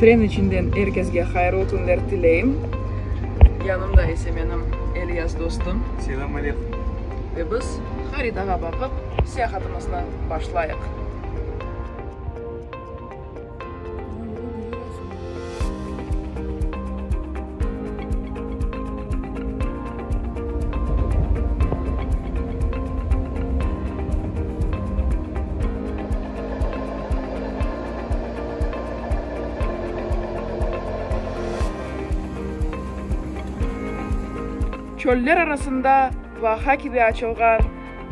Tren içinden er kesge hayırlı künler tileyim. Yanımda ise menim Elyas dostum. Selâm aleykum. Ve biz haritağa baqıp seyahatımıznı başlayıq. Çöller arasında vaha kibi açılğan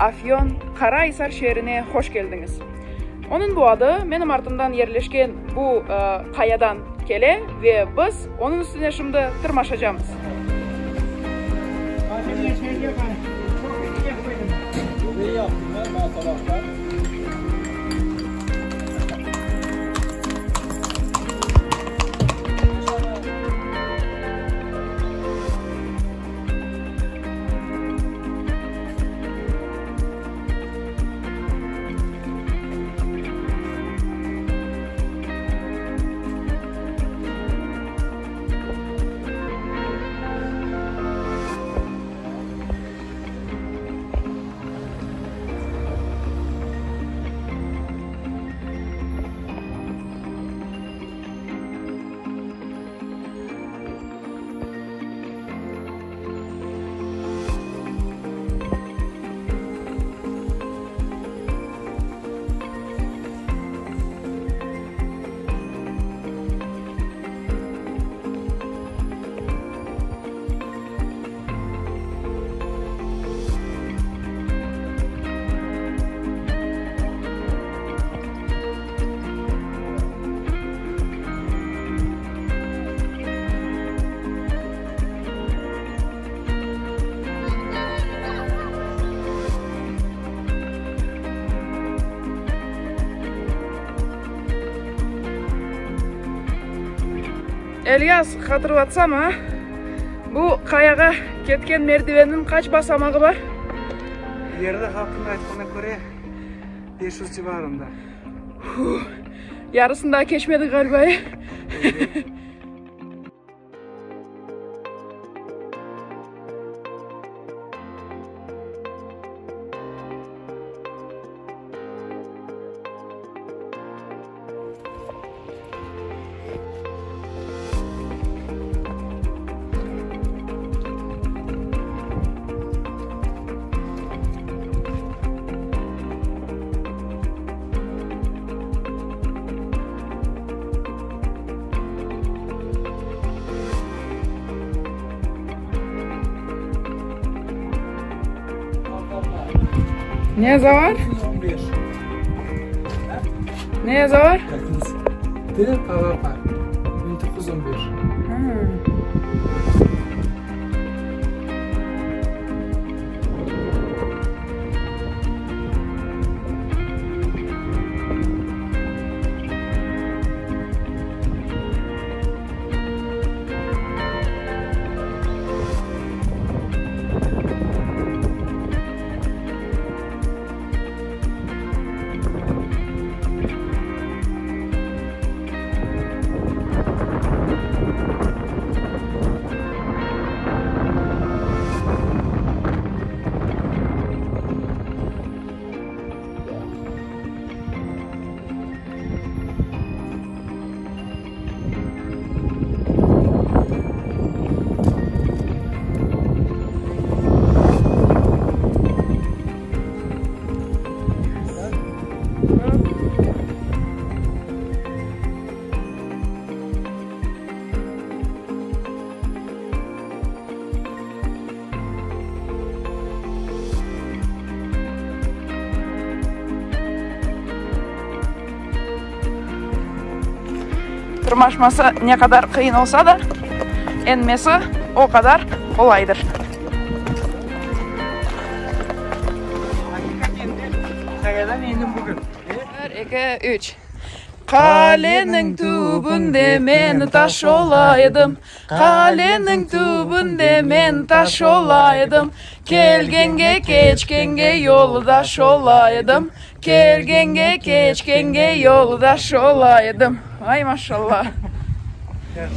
Afyon Qarahisar şeerine hoş keldiñiz. Onıñ bu adı menim artımdan yerleşken bu qayadan kele ve biz onıñ üstüne şimdi tırmaşacamız. Elyas, hatırlatsam, a, bu qayağa ketken merdivenniñ qaç basamağı bar? Yerli halqnıñ aytqanına köre, 500 civarında. Huh, yarısını daa keçmedik ğaliba, e? Ne yaza var? Ne yaza var? T. Palapa, 1915. Tırmaşması ne qadar qıyın olsa da, enmesi o qadar qolaydır. Qayadan endim bugün. Bir, eki, üç. Qaleniñ tübünde men taş olaydım, Qaleniñ tübünde men taş olaydım, Kelgenge, keçkenge yoldaş olaydım, Kelgenge, keçkenge yoldaş olaydım. Ay, maşallah! Qaleniñ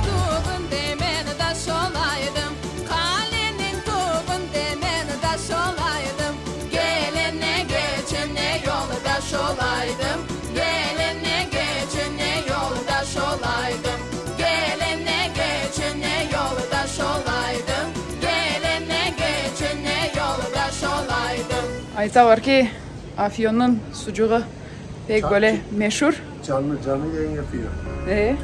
tübünde men taş olaydım, Qaleniñ tübünde men taş olaydım, Gelene keçene yoldaş olaydım, Gelene keçene yoldaş olaydım, Gelene keçene yoldaş olaydım, Gelene keçene yoldaş olaydım. Aytalar ki, Afyonnıñ sucuğı pek böyle meşur. Canlı, canlı yayın yapıyor. E,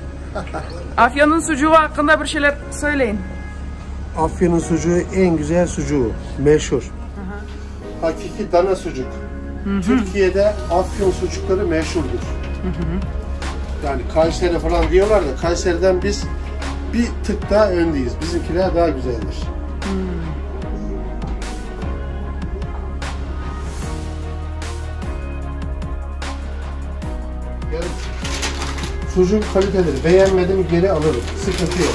Afyonnıñ sucuğı aqqında bir şeyler söyleyin. Afyon'un sucuğu en güzel sucuğu, meşhur. Hakiki dana sucuk. Türkiye'de Afyon sucukları meşhurdur. Yani Kayseri falan diyorlar da Kayseri'den biz bir tık daha öndeyiz. Bizimkiler daha güzeldir. Yani sucuk kalitelidir. Beğenmedim geri alırım. Sıkıntı yok.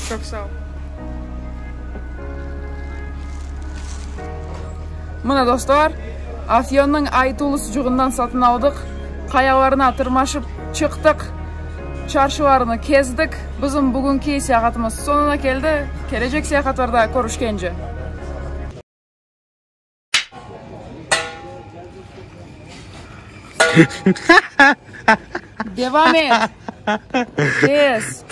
Çoq sağ ol. Mına, dostlar, Afyonnıñ aytuvlı sucuğından satın aldıq. Qayalarına tırmaşıp çıqtıq, çarşılarını kezdik. Bizim bugünki seyahatımız soñuna keldi. Kelecek seyahatlarda körüşkence! Devam et! Tez!